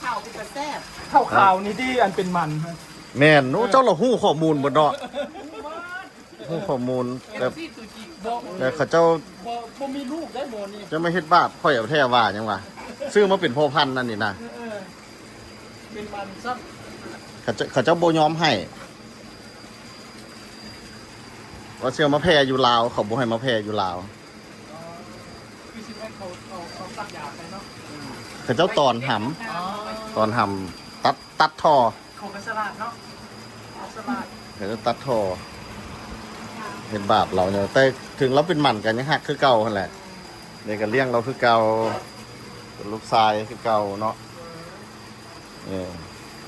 ຂາວເປັນຕາແຊບ ຂາວໆນີ້ຕິ ອັນເປັນມັນ ແມ່ນ ໂອ້ ເຈົ້າລະຮູ້ຂໍ້ມູນເບິດເນາະ ຮູ້ຂໍ້ມູນ ແຕ່ ແຕ່ເຂົາເຈົ້າ ບໍ່ ບໍ່ມີລູກໄດ້ໝໍນີ້ ຈະມາເຮັດບາບຂ້ອຍເອົາແທ້ວ່າຫຍັງວະ ຊື້ມາເປັນພໍ່ພັນອັນນີ້ນະ ເອີ ເປັນມັນຊ້ຳ ເຂົາເຈົ້າ ເຂົາເຈົ້າບໍ່ຍອມໃຫ້ ວ່າຊິເອົາມາແຜ່ຢູ່ລາວ ເຂົາບໍ່ໃຫ້ມາແຜ່ຢູ່ລາວ ຄືຊິແມ່ນເຂົາ ເຂົາ ເຂົາສັກຢາໄປເນາະ ເຂົາເຈົ້າຕອນຫຳ ອໍ ຕອນຫຳ ຕັດ ຕັດທໍ່ ເຂົາກໍສະຫຼາດເນາະ ສະຫຼາດ ເຂົາຈະຕັດທໍ່ ເຮັດບາບລາວເນາະ ແຕ່ເຖິງລາວເປັນໝັ້ນກໍຍັງຮັກຄືເກົ່າຫັ້ນແຫຼະ ນີ້ກໍລ້ຽງລາວຄືເກົ່າ ເປັນລູກຊາຍຄືເກົ່າເນາະ ເອີ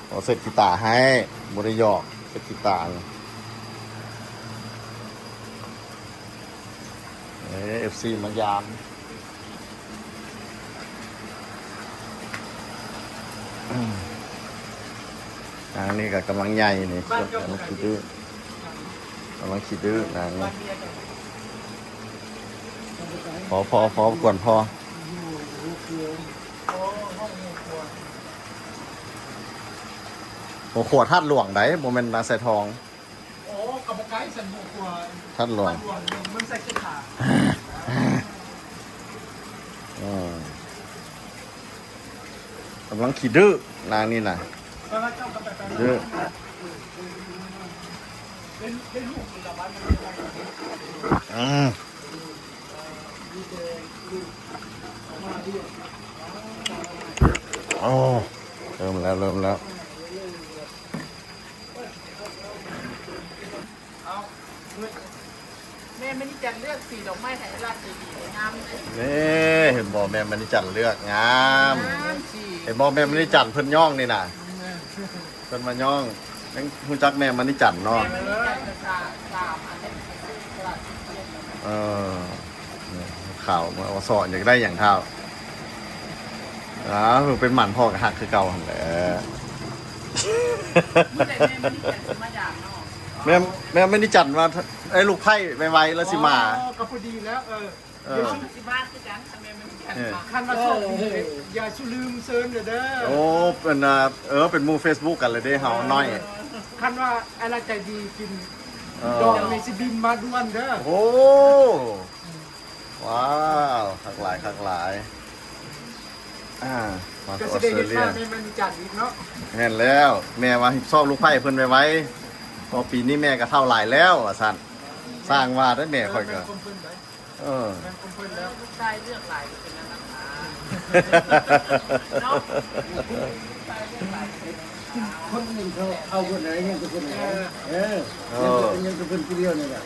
ເອົາເຊັດກີຕາໃຫ້ ບໍ່ໄດ້ຢອກ ເຊັດກີຕາ ເອີ ເອັຟຊີມາຢາມ ນາງນີ້ກໍກຳລັງໃຫຍ່ນີ້ ກຳລັງຂີ້ດື້ ກຳລັງຂີ້ດື້ນາງນີ້ ພໍ ພໍ ພໍ ກວນພໍ ຫົວຂົວທາດຫຼວງໃດ໋ ບໍ່ແມ່ນນາຊາຍທອງ. ໂອ້ ກໍບໍ່ໄກຊັ້ນ ຫົວຂົວທາດຫຼວງ ທາດຫຼວງ ເມືອງໄຊເສດຖາ ອືມ ກຳລັງຂີ້ດື້ນາງນີ້ນະ ດື້ ອືມ ໂອ້ ເລີ່ມແລ້ວ ເລີ່ມແລ້ວ. ເອົາ ແມ່ມະນີຈັນເລືອກສີດອກໄມ້ໃຫ້ອ້າຍຫຼ້າໃຈດີງາມເລີຍ ນີ້ ເຫັນບໍ່ ແມ່ມະນີຈັນເລືອກງາມ ງາມສີ ເຫັນບໍ່ ແມ່ມະນີຈັນເພິ່ນຍ້ອງນີ້ນະ ເພິ່ນມາຍ້ອງ ຍັງຮູ້ຈັກແມ່ມະນີຈັນເນາະ ແມ່ມະນີຈັນກໍສາມ ສາມອັນນີ້ ເອີ ຂາວມາເອົາສອນ ຢາກໄດ້ຫຍັງທ້າວ ອ້າວ ເປັນໝັ້ນພໍ່ກໍຮັກຄືເກົ່າຫັ້ນແຫຼະ ມື້ໃດແມ່ມະນີຈັນຊິມາຢາມເນາະ ແມ່ ແມ່ມະນີຈັນວ່າ ເອີ ລູກໃພ້ໄວໆ ແລ້ວຊິມາ ອໍ ກໍພໍດີແລ້ວ ເອີ ເອີ ຊິມາຄືກັນ ຄັນແມ່ມະນີຈັນ ເອີ ມາ ຄັນວ່າໂຊກດີ ເອີ ຢ່າສູ່ລືມເຊີນເດີ ໂອ້ ເປັນ ເອີ ເປັນໝູ່ເຟສບຸກກັນເລີຍເດ້ ເຮົານ້ອຍ ເອີ ຄັນວ່າອ້າຍຫຼ້າໃຈດີກິນ ເອີ ດອງນີ້ຊິບິນມາດ່ວນເດີ ໂອ້ ວ້າວ ຄັກຫຼາຍ ຄັກຫຼາຍ ອ່າ ມາ ກໍຊິໄດ້ເຮັດ ອອສເຕຣເລຍ ແມ່ມະນີຈັນອີກເນາະ ແມ່ນແລ້ວ ແມ່ວ່າຮັບຜິດຊອບລູກໃພ້ເພິ່ນໄວໆ ເພາະປີນີ້ແມ່ກໍເຖົ້າຫຼາຍແລ້ວວ່າຊັ້ນ ສ້າງວ່າໄດ້ແມ່ຂ້ອຍກໍ ເອີ ແມ່ນຄວາມເພິ່ນແລ້ວ ລູກຊາຍເລືອກຫຼາຍເປັນອັນນັ້ນນະ ເນາະ ຄົນອື່ນເຂົາເອົາເບິດແລ້ວ ຍັງແຕ່ເພິ່ນນີ້ແຫຼະ ເອີ ເອີ ຍັງແຕ່ເພິ່ນ ຍັງແຕ່ເພິ່ນຜູ້ດຽວນີ້ແຫຼະ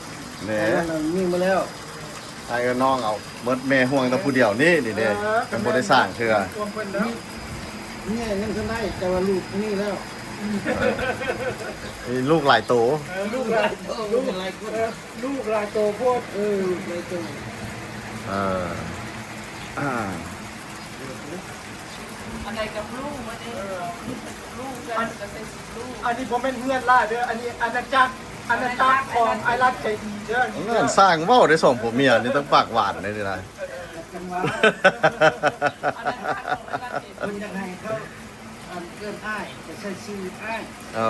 ແໝ ແຕ່ນັ້ນມີມາແລ້ວ ອ້າຍກັບນ້ອງເອົາເບິດ ແມ່ຫ່ວງແຕ່ຜູ້ດຽວນີ້ ນີ້ເດ້ ເອີ ຍັງບໍ່ໄດ້ສ້າງເທື່ອ ເມຍຍັງທັນໄດ້ ແຕ່ວ່າລູກມີແລ້ວ ມີລູກຫຼາຍໂຕ ເອີ ລູກຫຼາຍໂຕ ລູກຫຼາຍຄົນ ເອີ ລູກຫຼາຍໂຕໂພດ ເອີ ລູກຫຼາຍໂຕ ເອີ ອ່າ ອັນໃດກໍບໍ່ຮູ້ໝົດເດ້ ເອີ ລູກເພິ່ນກໍໃສ່ຊຸດລູກ ອັນນີ້ບໍ່ແມ່ນເຮືອນຫຼ້າເດີ ອັນນີ້ອານາຈັກ ອານາຈັກຂອງອ້າຍລັດໃຈດີເດີ ເອີ ຊ່າງເວົ້າໄດ້ສອງຜົວເມຍນີ້ ຕ້ອງປາກຫວານເດ້ນີ້ນະ ເອີ ຈັງຫວະ ອານາຈັກຂອງອ້າຍລັດໃຈດີ ເພິ່ນຢາກໃຫ້ເຂົາ ອັນເອີ້ນອ້າຍ ກໍໃສ່ຊື່ອ້າຍ ເອີ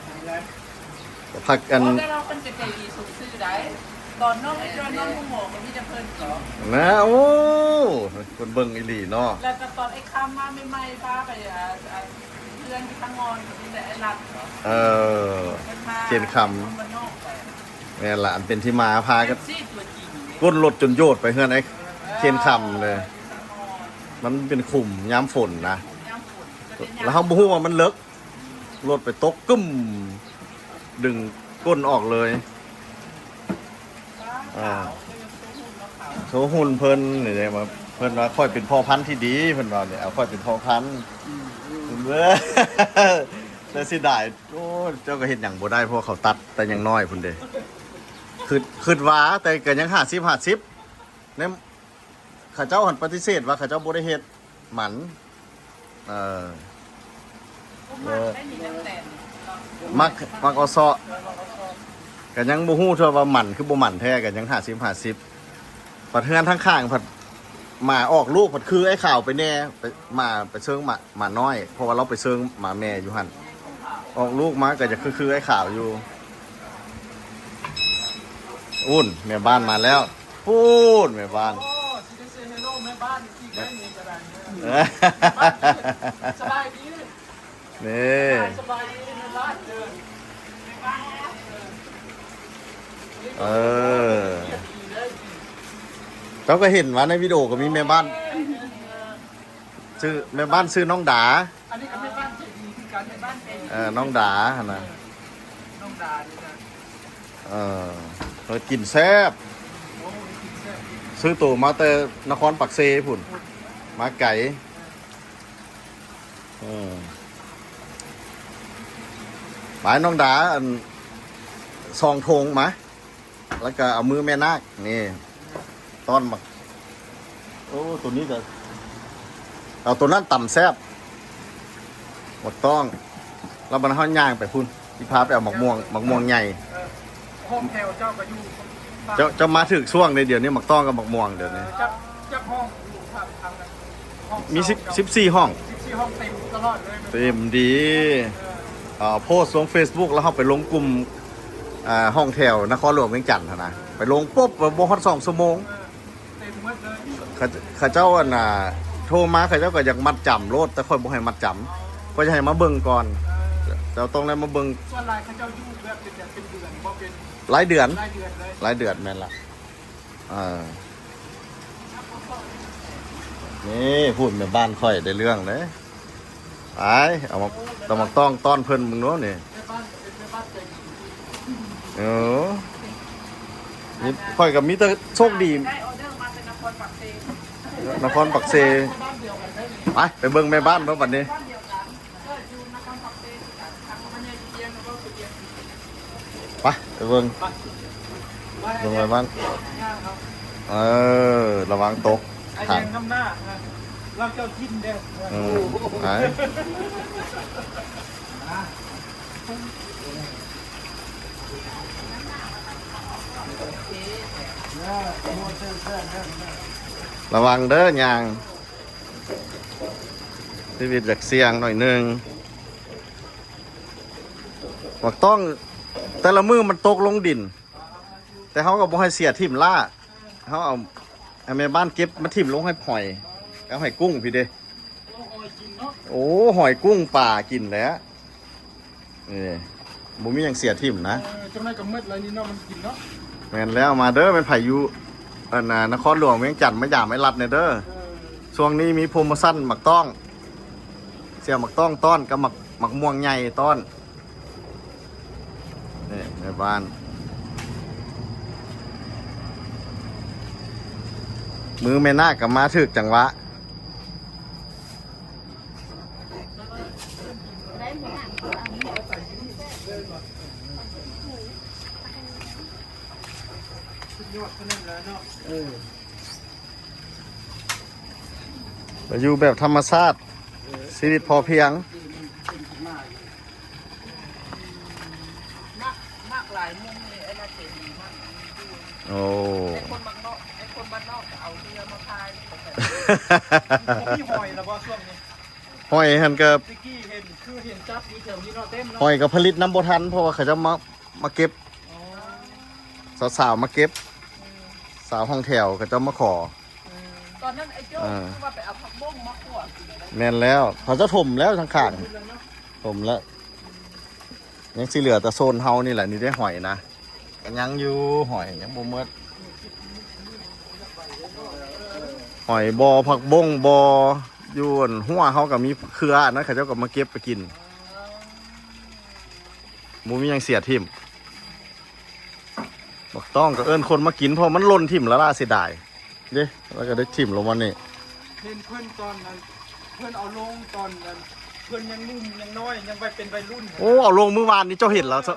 ອ້າຍລັດ ພັກກັນ ໂອ້ ແຕ່ວ່າເພິ່ນກໍໃຈດີສົມຊື່ໄດ໋ ຕອນນ້ອງໄປນອນໂຮງໝໍກໍມີແຕ່ເພິ່ນເນາະ ນະ ໂອ້ ເພິ່ນເບິ່ງອີ່ຫຼີເນາະ ແລ້ວກໍຕອນໄອ້ຄຳມາໃໝ່ໆ ພາໄປ ອ່າ ອ່າ ເຮືອນທີ່ທາງງອນກໍມີແຕ່ໄອ້ລັດເນາະ ເອີ ເພິ່ນມາ ເຄນຄຳ ຄົນບ້ານນອກໄປ ແມ່ນລະ ອັນເປັນທີ່ມາພາກັນ ເອັຟຊີຕົວຈິງເດ້ ກົ້ນລົດຈົນໂຍດໄປເຮືອນໄອ້ ເອີ ເຄນຄຳເລີຍ ຢູ່ທາງງອນ ມັນເປັນຂຸມຍາມຝົນນະ ຍາມຝົນກໍເປັນຍາມ ແລ້ວເຮົາບໍ່ຮູ້ວ່າມັນເລິກ ລົດໄປຕົກກຶ້ມ ດຶງກົ້ນອອກເລີຍ ອ່າ ໂຊຫຸ່ນເພິ່ນນີ້ເດ້ ວ່າເພິ່ນວ່າຂ້ອຍເປັນພໍ່ພັນທີ່ດີ ເພິ່ນວ່ານີ້ ເອົາຂ້ອຍເປັນພໍ່ພັນ ອືມ ແຕ່ເສຍດາຍ ໂອ້ ເຈົ້າກໍເຮັດຫຍັງບໍ່ໄດ້ ເພາະວ່າເຂົາຕັດແຕ່ຍັງນ້ອຍພຸ້ນເດ້ ຄິດ ຄິດວ່າ ແຕ່ກໍຍັງຫ້າສິບ ຫ້າສິບ ໃນ ເຂົາເຈົ້າຫັ້ນປະຕິເສດວ່າເຂົາເຈົ້າບໍ່ໄດ້ເຮັດ ມັນ ເອີ ເອີ ມັກ ມັກເອົາເຊາະ ກໍຍັງບໍ່ຮູ້ເທື່ອວ່າໝັ້ນຄືບໍ່ໝັ້ນແທ້ ກໍຍັງຫ້າສິບ ຫ້າສິບ ບັດເຮືອນທາງຂ້າງພັດ ໝາອອກລູກພັດຄືໄອ້ຂາວໄປແດ່ ໄປ ໝາໄປເຊີງໝາ ໝານ້ອຍ ເພາະວ່າລາວໄປເຊີງໝາແມ່ຢູ່ຫັ້ນ ອອກລູກມາກໍຈະຄື ຄືໄອ້ຂາວຢູ່ ອູ້ນ ແມ່ບ້ານມາແລ້ວ ປູ້ນ ແມ່ບ້ານ ໂອ້ ຊິໄດ້ເຊເຮໂລແມ່ບ້ານອີກໄດ້ນີ້ກໍໄດ້ ສະບາຍດີ ນີ້ ສະບາຍດີ ສະບາຍດີແມ່ບ້ານເດີ ເອີ ເຈົ້າກໍເຫັນວ່າໃນວິດີໂອກໍມີແມ່ບ້ານ ຊື່ ແມ່ບ້ານຊື່ນ້ອງດາ ອັນນີ້ກໍແມ່ບ້ານໃຈດີຄືກັນ ແມ່ບ້ານໃຈດີ ເອີ ນ້ອງດາຫັ້ນນະ ນ້ອງດານີ້ນະ ເອີ ເຮັດກິນແຊບ ໂອ້ ກິນແຊບ ຊື້ໂຕມາແຕ່ນະຄອນປາກເຊພຸ້ນ ມາໄກ ເອີ ໄປນ້ອງດາ ອັນ ສອງຖົງມາ ແລ້ວກໍເອົາມືແມ່ນາກ ນີ້ ຕ້ອນໝາກ ໂອ້ ໂຕນີ້ກໍ ເອົາໂຕນັ້ນຕຳແຊບ ໝາກຕ້ອງ ແລ້ວບັດເຮົາຍ່າງໄປພຸ້ນ ຊິພາໄປເອົາໝາກມ່ວງ ໝາກມ່ວງໃຫຍ່ ເອີ ຫ້ອງແຖວເຈົ້າກໍຢູ່ ເຈົ້າ ເຈົ້າມາຖືກຊ່ວງເດ ດຽວນີ້ໝາກຕ້ອງກັບໝາກມ່ວງ ດຽວນີ້ ເອີ ຈັກ ຈັກຫ້ອງຢູ່ ທາງ ທາງ ຫ້ອງ ມີສິບ ເຊົ່າ ສິບສີ່ຫ້ອງ ສິບສີ່ຫ້ອງເຕັມຕະຫຼອດເລີຍ ເຕັມດີ ເອີ ເອີ ໂພສລົງເຟສບຸກ ແລ້ວເຮົາໄປລົງກຸ່ມ ອ່າ ຫ້ອງແຖວນະຄອນຫຼວງວຽງຈັນຫັ້ນນະ ໄປລົງປຸບ ບໍ່ຮອດສອງຊົ່ວໂມງ ເອີ ເຕັມໝົດເລີຍ ເຂົາ ເຂົາເຈົ້າ ອັນນ່າ ໂທມາ ເຂົາເຈົ້າກໍຢາກມັດຈຳໂລດ ແຕ່ຂ້ອຍບໍ່ໃຫ້ມັດຈຳ ຂ້ອຍຈະໃຫ້ມາເບິ່ງກ່ອນ ເອີ ເຈົ້າຕ້ອງໄດ້ມາເບິ່ງ ສ່ວນຫຼາຍເຂົາເຈົ້າຢູ່ແບບເປັນ ເປັນເດືອນ ບໍ່ເປັນ ລາຍເດືອນ ລາຍເດືອນເລີຍ ລາຍເດືອນ ແມ່ນລະ ອ່າ ນີ້ ພຸ້ນແມ່ບ້ານຂ້ອຍໄດ້ເລື່ອງເດ້ ໄປ ເອົາໝາກ ເອົາໝາກຕ້ອງຕ້ອນເພິ່ນເບິ່ງເນາະນີ້ ເອີ ນີ້ຂ້ອຍກໍມີແຕ່ໂຊກດີ ໄດ້ອໍເດີມາແຕ່ນະຄອນປາກເຊ ນະຄອນປາກເຊ ໄປ ໄປເບິ່ງແມ່ບ້ານເບິ່ງບັດນີ້ ໄປ ໄປເບິ່ງ ເບິ່ງໄວ້ບ້ານ ເອີ ລະວັງຕົກ ໄອ້ແດງນຳໜ້າ ລາວເຈົ້າຖິ່ນເດ້ ອືມ ໄປ ລະວັງເດີຍ່າງ ຊີວິດຢາກສ່ຽງໜ້ອຍໜຶ່ງ ໝາກຕ້ອງແຕ່ລະມື້ມັນຕົກລົງດິນ ແຕ່ເຮົາກໍບໍ່ໃຫ້ເສຍຖິ້ມລ້າ ເຮົາເອົາໃຫ້ແມ່ບ້ານເກັບມາຖິ້ມລົງໃຫ້ຫອຍ ກັບໃຫ້ກຸ້ງພີ້ເດ້ ໂອ້ ຫອຍກິນເນາະ ໂອ້ ຫອຍກຸ້ງປາກິນແຫຼະ ນີ້ ບໍ່ມີຫຍັງເສຍຖິ້ມນະ ເອີ ຈັ່ງໃດກໍໝົດແລ້ວນີ້ເນາະ ມັນກິນເນາະ ແມ່ນແລ້ວ ມາເດີ ແມ່ນໃຜຢູ່ ອັນນ່າ ນະຄອນຫຼວງວຽງຈັນ ມາຢາມໄອ້ລັດແດ່ເດີ ເອີ ຊ່ວງນີ້ມີໂປຣໂມຊັນໝາກຕ້ອງ ເສື້ອໝາກຕ້ອງຕ້ອນກັບໝາກ ໝາກມ່ວງໃຫຍ່ຕ້ອນ. ນີ້ແມ່ບ້ານ ມື້ແມ່ນາກກໍມາຖືກຈັງຫວະ. ຢູ່ແບບທຳມະຊາດ ຊີວິດພໍພຽງ. ມັກ ມັກຫຼາຍມຸມນີ້ ໄອ້ລາເຈດີມັກ. ໂອ້ ໄອ້ຄົນມັກນອກ ໄອ້ຄົນບ້ານນອກກໍເອົາເຮືອມາພາຍ. ບໍ່ມີຫອຍລະບໍ່ຊ່ວງນີ້? ຫອຍຫັ້ນກໍ ຕະກີ້ເຫັນ ຄືເຫັນຈັບຢູ່ແຖວນີ້ເນາະ ເຕັມເນາະ. ຫອຍກໍຜະລິດນຳບໍ່ທັນ ເພາະວ່າເຂົາເຈົ້າມາ ມາເກັບ. ອໍ ສາວໆມາເກັບ ອືມ ສາວຫ້ອງແຖວເຂົາເຈົ້າມາຂໍ. ອືມ ຕອນນັ້ນໄອ້ໂຈ້ ເອີ ຄືວ່າໄປເອົາຜັກບົ້ງມາຂົ້ວກິນ. ແມ່ນແລ້ວ ເຂົາເຈົ້າຖົມແລ້ວທາງຂ້າງ ຖົມແລ້ວເນາະ ຖົມແລ້ວ. ອືມ ຍັງຊິເຫຼືອແຕ່ໂຊນເຮົານີ້ແຫຼະ. ນີ້ໄດ້ຫອຍນະ ກໍຍັງຢູ່ ຫອຍຍັງບໍ່ໝົດ. ຫອຍບໍ່ ຜັກບົ້ງບໍ່ ຢູ່ອັນຮົ້ວເຮົາກໍມີເຄືອ ອັນນັ້ນເຂົາເຈົ້າກໍມາເກັບໄປກິນ. ບໍ່ມີຫຍັງເສຍຖິ້ມ. ບັກຕ້ອງກໍເອີ້ນຄົນມາກິນ ເພາະມັນຫຼົ່ນຖິ້ມລະລະ ເສຍດາຍເດ້ ແລ້ວກໍໄດ້ຖິ້ມລົງມານີ້. ເຫັນເພິ່ນຕອນນັ້ນ ເພິ່ນເອົາລົງຕອນນັ້ນ ເພິ່ນຍັງໜຸ່ມຍັງນ້ອຍ ຍັງໄວ ເປັນໄວລຸ້ນ. ໂອ້ ເອົາລົງມື້ວານນີ້ ເຈົ້າເຫັນແລ້ວ ເອີ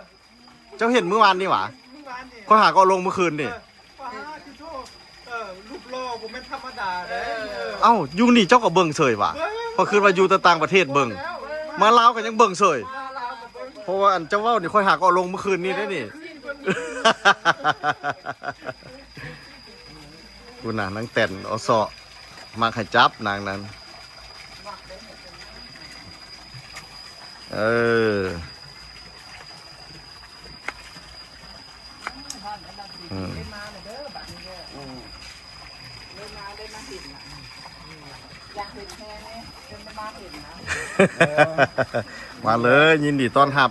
ເຈົ້າເຫັນມື້ວານນີ້ຫວາ? ມື້ວານນີ້ ຂ້ອຍຫາກໍເອົາລົງມື້ຄືນນີ້. ເອີ ປາດ ຄືໂທດ ເອີ ຮູບຫຼໍ່ບໍ່ແມ່ນທຳມະດາເດ້. ເອີ ເອົ້າ ຢູ່ນີ້ເຈົ້າກໍເບິ່ງເສີຍຫວາ? ເບິ່ງ ຂ້ອຍຄິດວ່າຢູ່ແຕ່ຕ່າງປະເທດເບິ່ງ ມາລາວກໍຍັງເບິ່ງເສີຍ. ມາລາວກໍເບິ່ງ ເພາະວ່າອັນເຈົ້າເວົ້ານີ້ ຂ້ອຍຫາກໍເອົາລົງມື້ຄືນນີ້ເດ້ນີ້. ເອີ ມື້ຄືນ ມື້ຄືນ ພຸ້ນນະ ນາງແຕນ ອໍເຊາະ ມັກໃຫ້ຈັບນາງນັ້ນ. ເອີ ອືມ ໄດ້ມາແລ້ວເດີ ບາດນີ້ເດີ. ອືມ ໄດ້ມາ ໄດ້ມາເຫັນລະ ຢາກເຫັນແຮງເດ້ ໄດ້ມາເຫັນລະ. ມາເລີຍ ຍິນດີຕ້ອນຮັບ.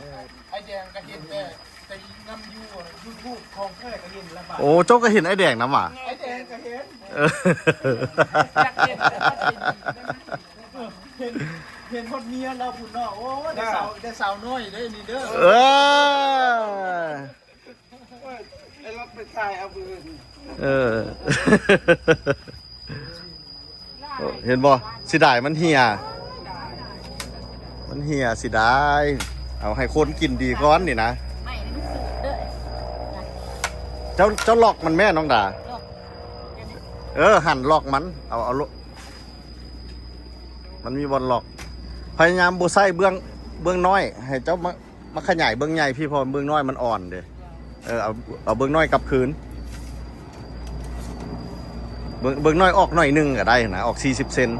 ໄອ້ແດງກໍເຫັນແຕ່ ແຕ່ນຳຢູ່ຢູທູບ ຂອງແທ້ກໍເຫັນລະບາດ. ໂອ້ ເຈົ້າກໍເຫັນໄອ້ແດງນຳຫວາ? ໄອ້ແດງກໍເຫັນ. ເອີ ຢາກເຫັນ ເຫັນ ເຫັນຮອດເມຍລາວພຸ້ນເນາະ. ໂອ້ ໄດ້ສາວ ໄດ້ສາວນ້ອຍເດ້ນີ້ເດີ. ເອີ ໂອ້ຍ ໄອ້ລັດໄປຖ່າຍເອົາຜູ້ອື່ນ. ເອີ ເຫັນບໍ່? ເສຍດາຍມັນເຫ່ຍ ມັນເຫ່ຍ ເສຍດາຍ. ເອົາໃຫ້ຄົນກິນດີກ່ອນນີ້ນະ. ໄມ້ນີ້ມັນສູງເດີ. ເຈົ້າ ເຈົ້າລັອກມັນແມ່ນ້ອງດາ. ລັອກ ເອີ ຫັ້ນລັອກມັນ ເອົາ ເອົາໂລ ມັນມີບ່ອນລັອກ. ພະຍາຍາມບໍ່ໃຊ້ເບື້ອງ ເບື້ອງນ້ອຍ ໃຫ້ເຈົ້າມາ ມາຂະຫຍາຍເບື້ອງໃຫຍ່ພີ້ ເພາະເບື້ອງນ້ອຍມັນອ່ອນເດ້. ເອີ ເອົາ ເອົາເບື້ອງນ້ອຍກັບຄືນ ເບື້ອງ ເບື້ອງນ້ອຍອອກໜ້ອຍໜຶ່ງກໍໄດ້ນະ ອອກສີ່ສິບເຊັນ.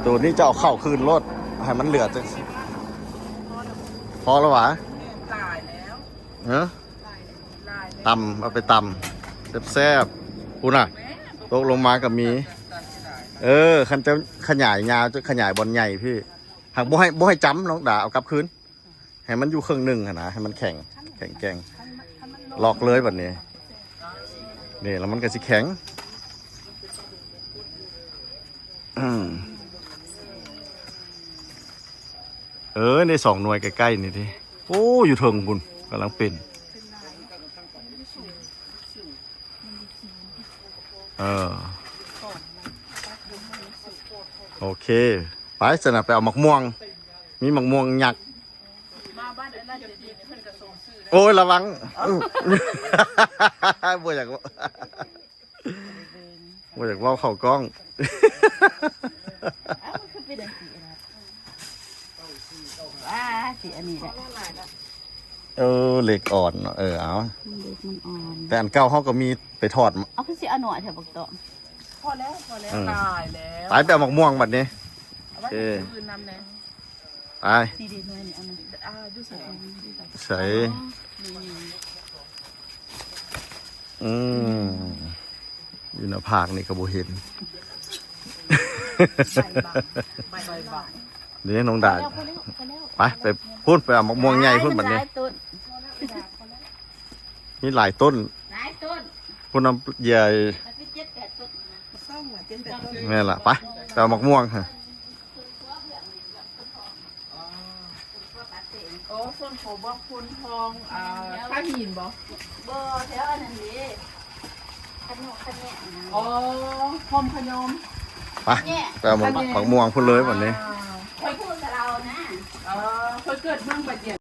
ໂຕນີ້ຈະເອົາເຂົ້າຄືນໂລດ ໃຫ້ມັນເຫຼືອຈັກ ພໍແລ້ວຫວາ? ຫຼາຍແລ້ວ ຮະ? ຕຳ ເອົາໄປຕຳແຊບໆ ພຸ້ນນະ ຕົກລົງມາກໍມີ. ເອີ ຄັນຈະຂະຫຍາຍຍາວ ຈະຂະຫຍາຍບ່ອນໃຫຍ່ພີ້ ຫາກບໍ່ໃຫ້ ບໍ່ໃຫ້ຈ້ຳ ນ້ອງດາ ເອົາກັບຄືນ ໃຫ້ມັນຢູ່ເຄິ່ງໜຶ່ງຫັ້ນນະ ໃຫ້ມັນແຂງ ແຂງແກ່ງ ລັອກເລີຍບັດນີ້. ນີ້ ແລ້ວມັນກໍຊິແຂງ. ອືມ ເອີ ໄດ້ສອງໜ່ວຍໃກ້ໆນີ້ຕິ. ໂອ້ ຢູ່ເທິງພຸ້ນກຳລັງເປັນ. ເອີ ໂອເຄ ໄປຊັ້ນນະ ໄປເອົາໝາກມ່ວງ ມີໝາກມ່ວງຍັກ. ມາບ້ານອັນນັ້ນຈະດີ ເພິ່ນກໍສົ່ງຊື່. ໂອ້ຍ ລະວັງ ເອົ້າ ບໍ່ຢາກ ບໍ່ຢາກເວົ້າເຂົ້າກ້ອງ. ອ້າວ ມັນຄືເປັນຈັ່ງຊີ້ລະ? ວ້າ ຊິອັນນີ້ແຫຼະ. ເອີ ເຫຼັກອ່ອນເນາະ. ເອີ ເອົາ ເຫຼັກມັນອ່ອນ. ແຕ່ອັນເກົ່າເຮົາກໍມີໄປຖອດ. ເອົາ ຄືຊິເອົາໜ້ອຍແທ້ບັກຕ້ອງ. ພໍແລ້ວ ພໍແລ້ວ. ອືມ ຫຼາຍແລ້ວ. ໄປ ໄປເອົາໝາກມ່ວງບັດນີ້. ເອົາໄວ້ ໂອເຄ ໃຫ້ຜູ້ອື່ນນຳແດ່. ໄປ ດີໆ ໜ່ວຍນີ້ ເອົາມາ. ອ່າ ຢູ່ໃສ? ໃສ? ອໍ ນີ້ ອືມ ຢູ່ໜ້າຜາກນີ້ກໍບໍ່ເຫັນ. ໃບບາງ ໃບບາງ. ນີ້ນ້ອງດາ ພໍແລ້ວ ພໍແລ້ວ ໄປ ໄປພຸ້ນ ໄປເອົາໝາກມ່ວງໃຫຍ່ພຸ້ນບັດນີ້. ມີຫຼາຍຕົ້ນ ມີຫຼາຍຕົ້ນ ຫຼາຍຕົ້ນ ພຸ້ນນຳ ເຢຍ. ແມ່ນລະ ໄປ ໄປເອົາໝາກມ່ວງຫັ້ນ. ອໍ ໂຊນເຂົາບອກໂພນທອງ ອ່າ ທ່າຫີນບໍ? ບໍ່ ແຖວອັນນັ້ນເດ້ ຂະໂຍກຂະແຍງນະ. ອໍ ຄອມຂະຍອມ. ໄປ ໄປເອົາໝາກ ໝາກມ່ວງພຸ້ນເລີຍບັດນີ້. ຂ້ອຍ ເອີ ຂ້ອຍເກີດເມືອງປາຈຽນ.